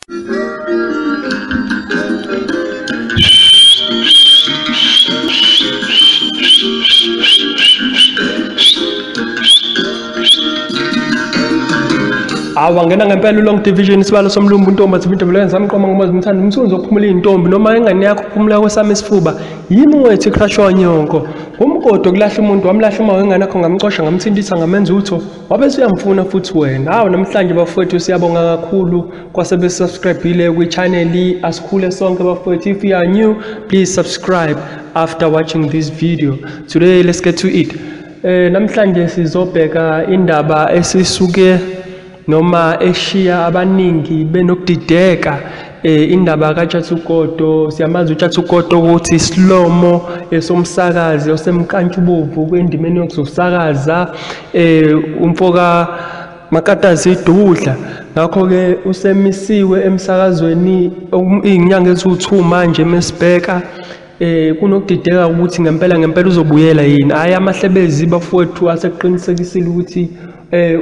Awangena ngempela uLong Division isibalo somlumbu intombi zibinto samqoma ngoba zimthanda umsunzi ophumula intombi noma ingane yakho uphumula kwesami isifuba yimi wethu crush wanyonko umgodo kulahla umuntu wamlahla uma wengane yakho ngamcosha ngamthintisa ngamenza utho wabe usuyamfuna futhi wena. Hawu, namhlanje bafowethu siyabonga kakhulu kwasebe subscribe-ile kwi-channel, asikhule sonke bafowethu. If you are new, please subscribe after watching this video. Today let's get to it. Namhlanje sizobheka indaba esisuke noma eshiya abaningi benokudideka, indaba kaTshathugodo. Siyamazi uTshathugodo ukuthi isilomo esomsakazi osemkantshubovu kwendimeni yokuzosakaza, umfoka Makatazi Dudla. Ngakho-ke usemisiwe emsakazweni iy'nyanga eziwu-2 manje mesibheka. Kunokudideka ukuthi ngempela ngempela uzobuyela yini. Hhayi, amahlebezi bafowethu aseqinisekisile ukuthi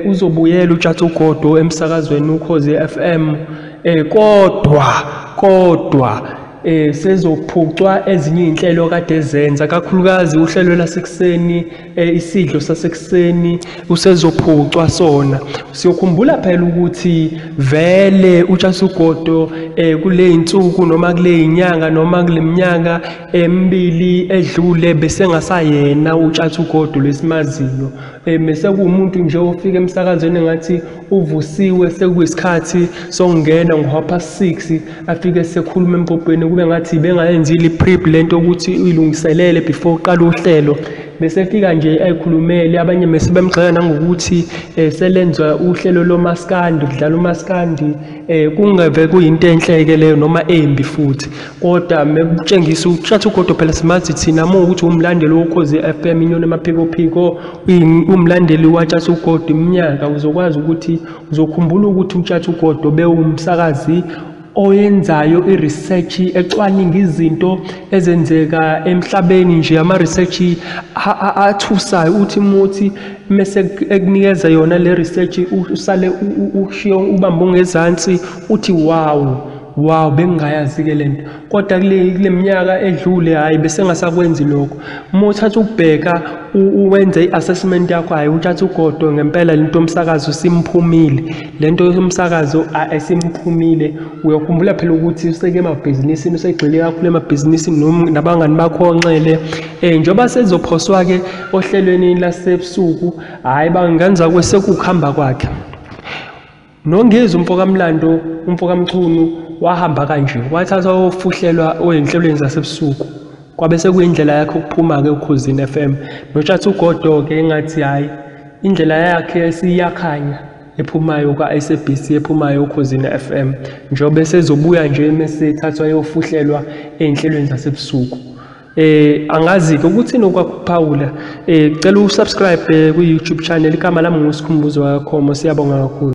uzobuyela uTshathugodo emsakazweni Ukhozi FM, kodwa sezophucwa ezinye iy'nhlelo kade ezenza, kakhulukazi uhlelo lasekuseni, isidlo sasekuseni usezophucwa sona. Siyokhumbula phela ukuthi vele uTshathugodo kule y'nsuku noma kule y'nyanga noma kule minyaka emibili edlule besengasayena uTshathugodo lesimaziyo. Mese kuwumuntu nje ofika emsakazweni engathi uvusiwe sekuyisikhathi sokungena ngo-6:30, afike sekhuluma empopweni kube ngathi bengayenzile i-prep lento ukuthi uyilungiselele before uqala uhlelo. Bese fika nje ayikhulumele, abanye mese bemgxeka nangokuthi selenzwa uhlelo lomaskandi, kudlala umaskandi, kungeve kuyinto enhleke leyo noma embi futhi. Kodwa mekutshengisa uTshathugodo phela simazi thina uma ukuthi umlandeli woKhozi FM inyoni emaphikophiko, umlandeli waTshathugodo iminyaka, uzokwazi ukuthi uzokhumbula ukuthi uTshathugodo bewumsakazi oyenzayo i-research, ecwaninga izinto ezenzeka emhlabeni nje, ama-research athusayo. Uthi muthi mese ekunikeza yona le research usale ushiye ubambe ongezansi uthi wow wow, bengingayazi-ke lento. Kodwa kule minyaka edlule hhayi besengasakwenzi lokho. Uma uthatha ukubheka uwenze i-assessment yakho, hhayi uTshathugodo ngempela lento yomsakazo simphumile, lento yomsakazo esimphumile. Uyakhumbula phela ukuthi useke emabhizinisini, usegxile kakhulu emabhizinisini nabangani bakho onxele. Njengoba sezophoswa-ke ohlelweni lasebusuku, hhayi bangenza kwesekukuhamba kwakhe. Nongizwe umfokamlando, umfokamchunu wahamba kanje, wathathwa wofuhlelwa oyinhlelweni zasebusuku, kwabe sekuyindlela yakhe ukuphuma-ke uKhozini FM. NoTshathugodo-ke engathi hhayi indlela yakhe siyakhanya ephumayo ka-SABC, ephumayo uKhozini FM, njengoba sezobuya nje mesethathwa yofuhlelwa ey'nhlelweni zasebusuku. Angazi-ke ukuthi nokwakuphawula. Cela usubscribe kwi-YouTube channel. Igama lami nguSikhumbuzo wakaKhomo. Siyabonga kakhulu.